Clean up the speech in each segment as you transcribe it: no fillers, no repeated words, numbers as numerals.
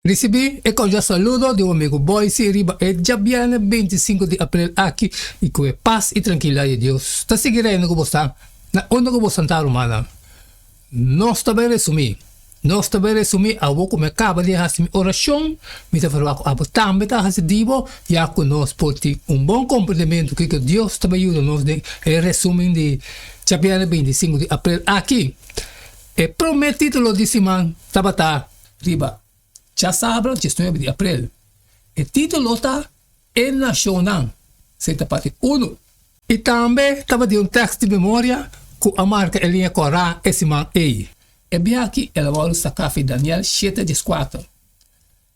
Risibí e cordial saludo di bo amigo Boyce riba e djabièrnè 25 di april aki i ku e pas i trankilidat di Dios ta sigui reina ku bo sta na unda ku bo santá rumannan. Nos ta bai resumí. Nos ta bai resumí awor ku mi a kaba di hasi mi orashon, mi ta ferwagt ku abo tambe ta hasi di bo, ya ku nos por tin un bon komprendementu kiko Dios ta bai yuda nos den e resumen di djabièrnè 25 di april aki. E promé título di siman tabata. Riba djasabra 19 di aprel. E título ta E Nashonnan, esei ta parti unu. I tambe tabatin un tèks di memoria ku a marka e liña kòrá e siman ei. E biaha el a wòrdu saká fi Daniel shete dieskuater.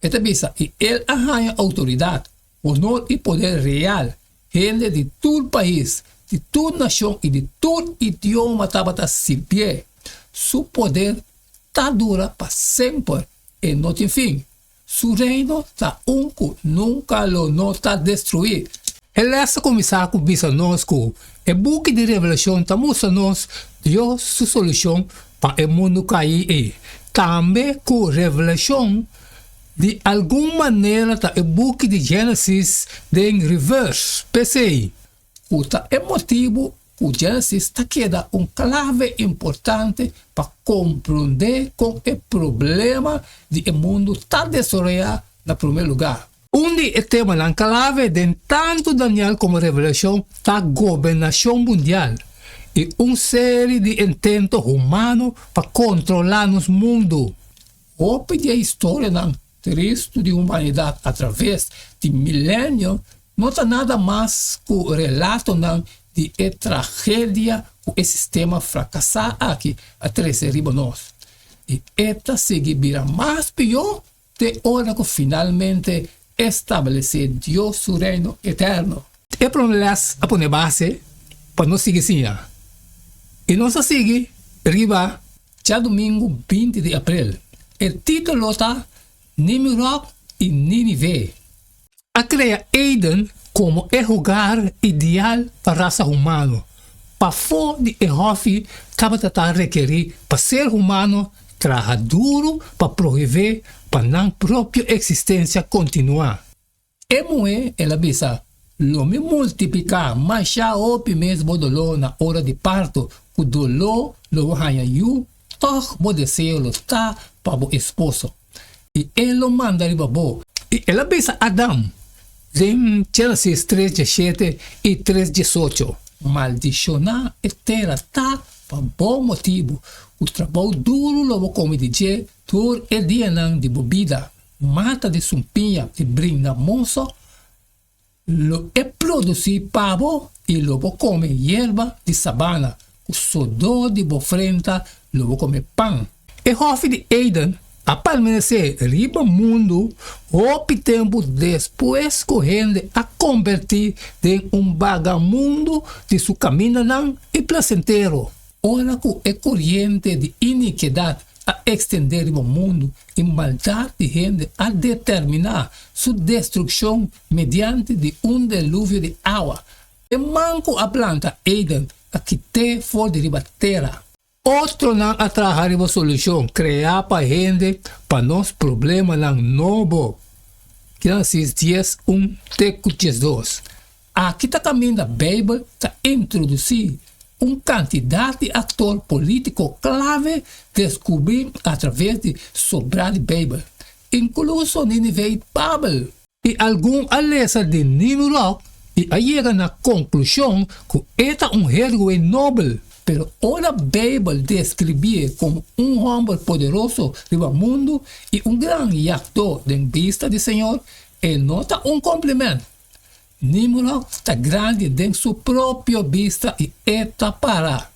E ta bisa, I el a haña outoridat, honor i poder real, hende di tur pais, di tur nashon i di tur idioma tabata sirbié. Su poder ta dura pa semper, e no tin fin. Su reino ta un ku nunka lo no ta destruí. E lès ta kuminsá ku bisa nos ku e buki di Revelashon ta mustra nos Dios su solushon pa e mundu kaí ei. Tambe ku Revelashon di algun manera ta e buki di Génesis den reverse. P'esei, ku ta e motibu ku Génesis ta keda un klave importante pa komprondé kon e problema di e mundu ta desaroyá na promé lugá. Un di e temanan klave den tantu Daniel komo Revelashon ta gobernashon mundial i un seri di intento humano pa kontrolá nos mundu. Hopi di e historianan tristu di humanidat atraves di milenio no ta nada mas ku relatonan di e tragedia ku e sistema frakasá aki a trese riba nos. I e ta sigui bira mas pió te ora ku finalmente establesé Dios su Reino eterno. E promé lès a pone base pa nos sigui siña, i nos a sigui riba Djadumingu 20 di aprel. E título ta Nimrod i Nínive. A krea Eden komo e hogar ideal pa rasa humano. Pafó di e hòfi tabata ta rekerí pa ser humano traha duru pa prohibé pa nan propio eksistensia kontinuá. E muhé, el a bisa, Lo mi multipliká mashá hopi mes bo doló na ora di parto, ku doló lo bo haña yu, tòg bo deseo lo ta pa bo esposo, i e lo manda riba bo. I el a bisa Adam, den Génesis tres diesshete i tres diesocho. Maldishoná e tera ta pa bo motibu, ku trabou duru lo bo kome di dje tur e dianan di bo bida. Mata di sumpiña di bringa moso lo e produsí pa bo i lo bo kome yerba di sabana, ku sodó di bo frenta lo bo kome pan. E hòfi di Eden a permanesé riba mundu hopi tempu despues ku hende a kombertí den un bagamundu di su kamindanan i plasentero. Ora ku e koriente di inikidat a ekstendé riba mundu i maldat di hende a determiná su destrukshon mediante di un deluvio di awa, e man ku a planta Eden a kit'é for di riba tera. Otronan a traha riba solushon kreá pa hende pa nos problemanan nobo. Génesis dies un te ku 12. Aki ta kaminda Beibel ta introdusí un kantidat di aktor polítiko klave deskubrí atraves di sobrá di Beibel, inkluso Nínive i Babel. I algun a lesa di Nimrod i a yega na konklushon ku e ta un héroe nobel. Pero ora Beibel deskribié komo un hòmber poderoso riba mundu i un gran yagdó den bista di Señor, e no ta un komplimènt. Nimrod ta grandi den su propio bista i e ta para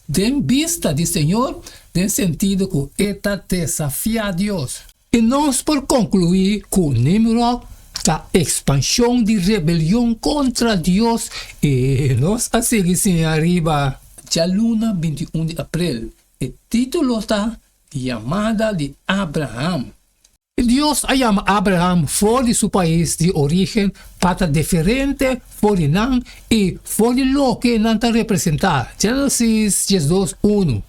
den bista di Señor den sentido ku e ta desafiá Dios. I nos por konkluí ku Nimrod ta ekspanshon di rebelion kontra Dios i nos a sigui siña riba. Djaluna 21 di aprel. E título ta Yamada di Abraham. Dios a yama Abraham for di su pais di orígen pa ta diferente for di nan i for di loke nan ta representá, Génesis 12, unu.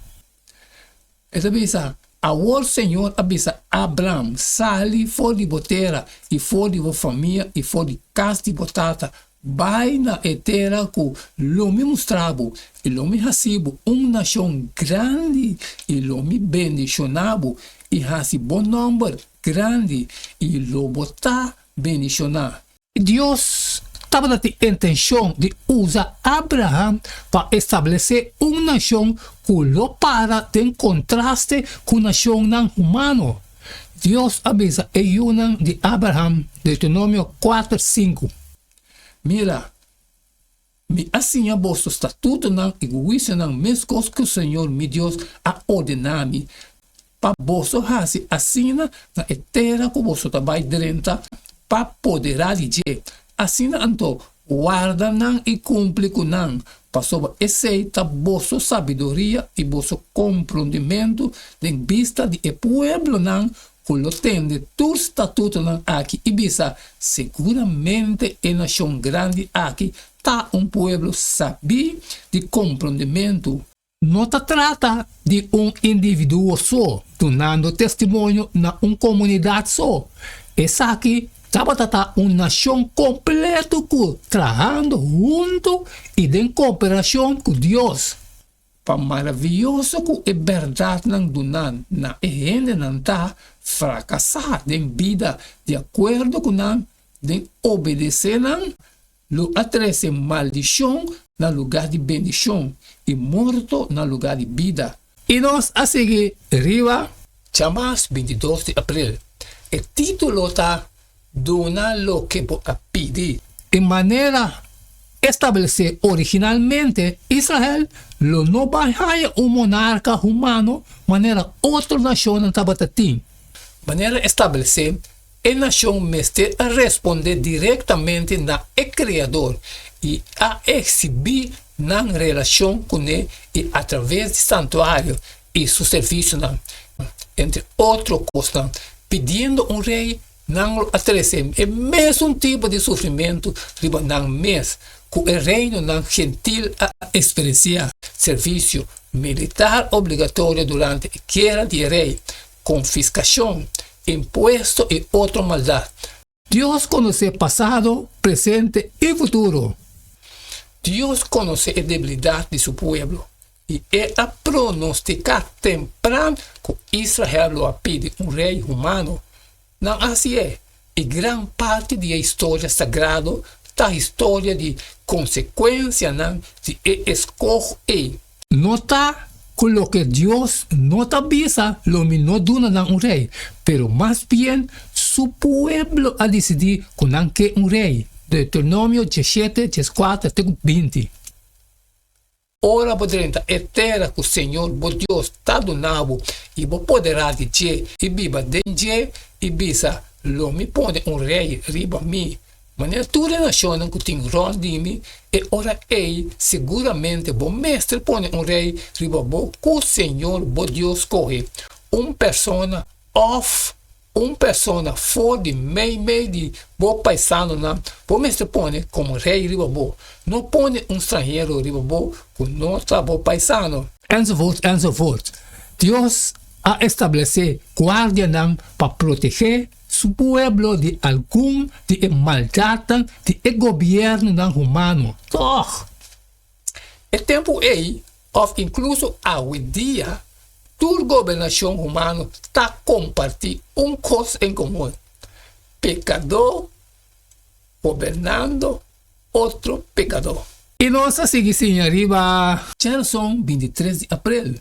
E ta bisa, Awor Señor a bisa Abram, Sali for di bo tera i for di bo famia i for di kas di bo tata, bai na e tera ku lo mi mustra bo, i lo mi hasi bo un nashon grandi, i lo mi bendishoná bo i hasi bo nòmber grandi, i lo bo ta bendishoná. Dios tabata tin intenshon di usa Abraham pa establesé un nashon ku lo para den kontraste ku nashonnan humano. Dios a bisa e yunan di Abraham, Deuteronomio kuater, sinku, Mira, mi a siña boso statutonan i huisionan meskos ku Señor mi Dios a ordená mi, pa boso hasi asina na e tera ku boso ta bai drenta pa poderá di dje. Asina anto, warda nan i kumpli ku nan, pasobra esei ta boso sabiduria i boso komprondimentu den bista di e pueblonan ku lo tende tur statutonan aki i bisa, Seguramente e nashon grandi aki ta un pueblo sabí di komprondimentu. No ta trata di un individuo so dunando testimonio na un komunidat so. Esaki tabata ta un nashon kompleto ku trahando huntu i den kooperashon ku Dios. Pa maravioso ku e bèrdatnan duná na e hendenan ta, frakasá den bida di akuerdo ku nan, den obedesé nan, lo a trese maldishon na lugá di bendishon i morto na lugá di bida. I nos a sigui riba djamas bintidos di april. E título ta Duna loke bo a pidi. E manera establesé originalmente, Israel lo no bai haña un monarka humano manera otro nashonnan tabata tin. Manera establesé, e nashon mester a respondé direktamente na e Kreador i a eksibí nan relashon kuné i atraves di santuario i su servisionan, entre otro kosnan, pidiendo un rei. Nan lo a trese e mesun tipo di sufrimentu riba nan mes ku e reinonan gentil a eksperensiá, servisio militar obligatorio durante e guera di e rei, konfiskashon, impuesto i otro maldat. Dios konosé pasado, presente i futuro. Dios konosé e debilidat di su pueblo i e a pronostiká tempran ku Israel lo a pidi un rei humano. Nan a hasié, i gran parti di e historia sagrado ta historia di konsekuensianan di e eskoho ei. No ta ku loke Dios no ta bisa lo mi no duna nan un rei, pero mas bien su pueblo a disidí ku nan ke un rei. Deuteronomio diesshete, dieskuater te ku binti. Ora bo drenta e tera ku señor bo Dios ta duna bo i bo poderá di dje i biba den dje i bisa, Lo mi pone un rei riba mi, manera tur e nashonnan ku tin rònt di mi, e ora ei siguramente bo mester pone un rei riba bo ku señor bo Dios skohe, un persona òf Un persona for di meimei di bo paisanonan bo mester pone komo rei riba bo. No pone un stranhero riba bo ku no ta bo paisano. Enzovoort, enzovoort. Dios a establesé guardianan pa protegé su pueblo di algun di e maldatnan di e gobièrnunan humano. Tòg, E tempu ei, òf inkluso awendia, tur gobernashon humano ta kompartí un kos en komun, pekadó gobernando otro pekadó. I nos a sigui siña riba. Djarason bintitres di aprel.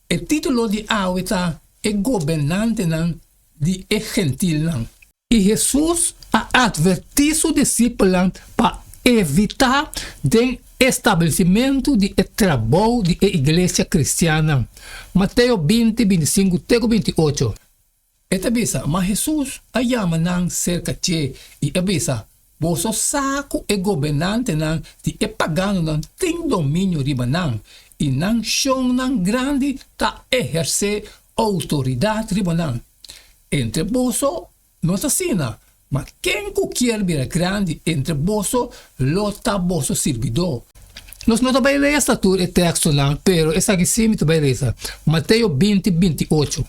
E título di awe ta E Gobernantenan di e Gentilnan. I Hesus a atvertí su disipelnan pa evitá den establesimentu di e trabou di e iglesia kristiannan. Mateo binti, bintisinku te ku bintiocho. E ta bisa, Ma Hesus a yama nan serka dje i a bisa, Boso sa ku e gobernantenan di e paganonan tin dominio riba nan, i nan shonnan grandi ta ehersé outoridat riba nan. Entre boso no ta asina, ma ken ku kier bira grandi entre boso lo ta boso sirbidó. Nos no ta bai lesa tur e tekstonan, pero esaki sí mi ta bai lesa, Mateo binti, binti ocho.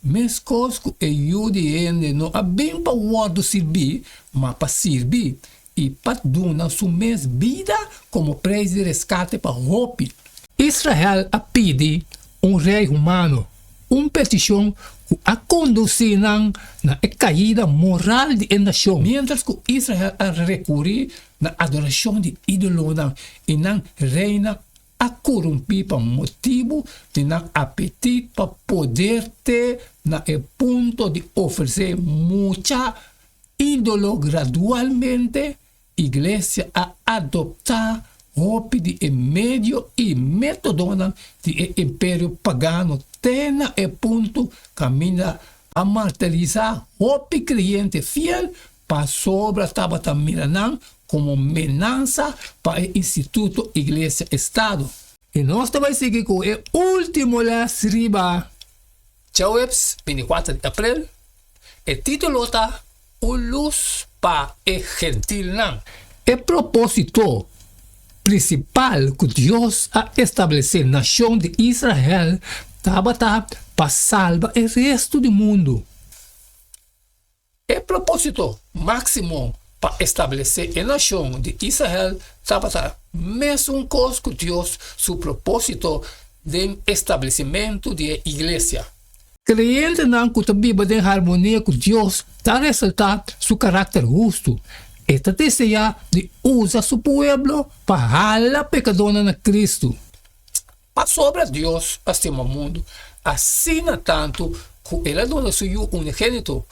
Meskos ku e Yu di hende no a bin pa wòrdu sirbí, ma pa sirbi, i pa duna su mes bida komo preis di reskate pa hopi. Israel a pidi un rei humano, un petishon ku a kondusí nan na e kaida moral di e nashon. Miéntras ku Israel a rekurí na adorashon di ídolonan i nan reinan a korumpí pa motibu di nan apetit pa poder te na e punto di ofresé mucha ídolo gradualmente, Iglesia a adoptá hopi di e medio i métodonan di e imperio pagano te na e punto kaminda a martirisá hopi kreyente fiel pasobra tabata mira nan komo menansa pa e instituto Iglesia-Estado. I nos ta bai sigui ku e último lès riba djaweps bintikuater di aprel. E título ta Un lus pa e gentilnan. E propósito prinsipal ku Dios a establesé nashon di Israel tabata pa salba e restu di mundu. E propósito máksimo pa establesé e nashon di Israel tabata mesun kos ku Dios su propósito den establesimentu di e iglesia. Kreyentenan ku ta biba den harmonia ku Dios ta resaltá su karakter hustu. E ta deseá di usa su pueblo pa hala pekadónan na Kristu. Pasobra Dios a stima mundu asina tantu ku el a duna su Yu unigénito,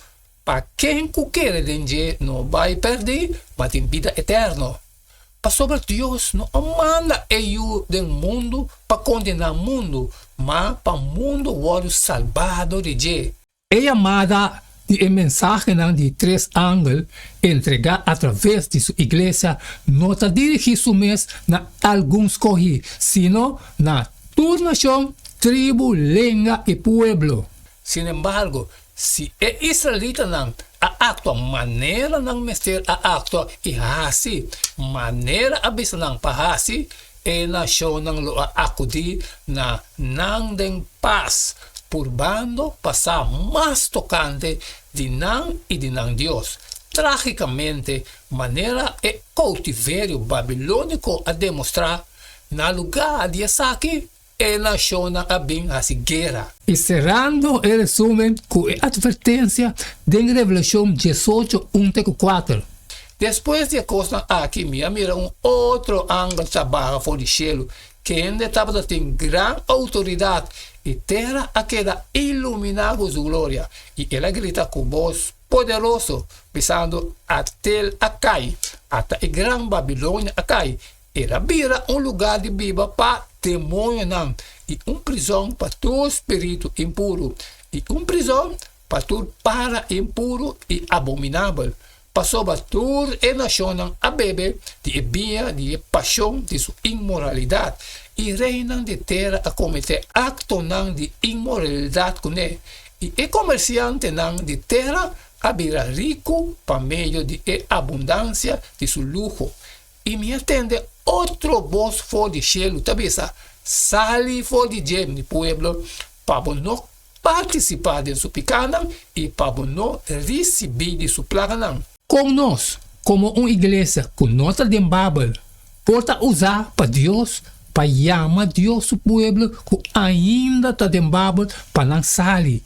pa ken ku kere den dje no bai pèrdí, ma tin bida eterno. Pasobra Dios no a manda e Yu den mundu pa kondená mundu, ma pa mundu wòrdu salbá dor di dje. E yamada di e mensahenan di tres angel entregá atraves di su iglesia no ta dirigí su mes na algun skohí, sino na tur nashon, tribu, lenga i pueblo. Sinembargo, si e israelitanan a aktua manera nan mester a aktua i hasi manera a bisa nan pa hasi, E nashonnan lo a akudí na nan den pas, purbando pa sa mas tokante di nan i di nan Dios. Trágikamente, manera e koutiverio babilóniko a demostrá, na lugá di esaki, e nashonnan a bin hasi guera. I serando e resúmen ku e atvertensia den Revelashon diesocho, un te ku kuater. Despues di e kosnan aki mi a mira un otro angel ta baha for di shelu, kende tabata tin gran outoridat, i tera a keda iluminá ku su gloria. I el a grita ku bos poderoso, bisando, Atel a kai, ata e gran Babilonia a kai, el a bira un lugá di biba pa demoñonan, i un prizòn pa tur spiritu impuru, i un prizòn pa tur para impuru i abominabel, pasobra tur e nashonnan a bebe di e biña di e pashon di su inmoralidat, i reinan di tera a kometé aktonan di inmoralidat kuné, i e komersiantenan di tera a bira riku pa medio di e abundansia di su luho. I mi a tende otro bos for di shelu ta bisa, Sali for di dje, mi pueblo, pa bo no Partisipá den su pikánan i pa bo no risibí di su plaganan. Kon nos, komo un iglesia ku no ta den Babel, por ta usá pa Dios pa yama Dios su pueblo ku ainda ta den Babel pa nan sali?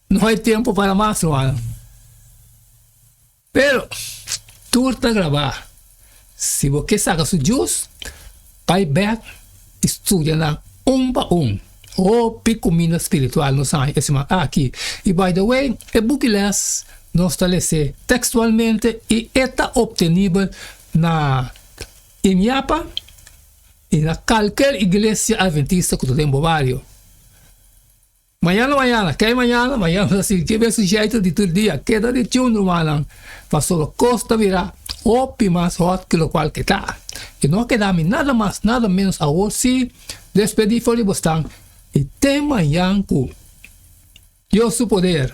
No hay tempu para mas, rumannan. Pero, tur ta grabá. Si bo ke saka su djus, bai bèk i studia nan un pa un. Hopi kuminda spiritual nos haña e siman aki. I by the way, e buki lès nos ta les'é tekstualmente i e ta optenibel na Iñapa i na kalker iglesia adventista ku ta den bo bario. Mañana mañana, kei mañana, mañana ta sigui kebe su jeito di tur dia, keda di tune rumannan, pasobra kos ta bira hopi mas hot ke lokual ke ta. I no a keda mi nada mas nada menos awor si despedí for di bosnan i te mañan ku Dios su poder.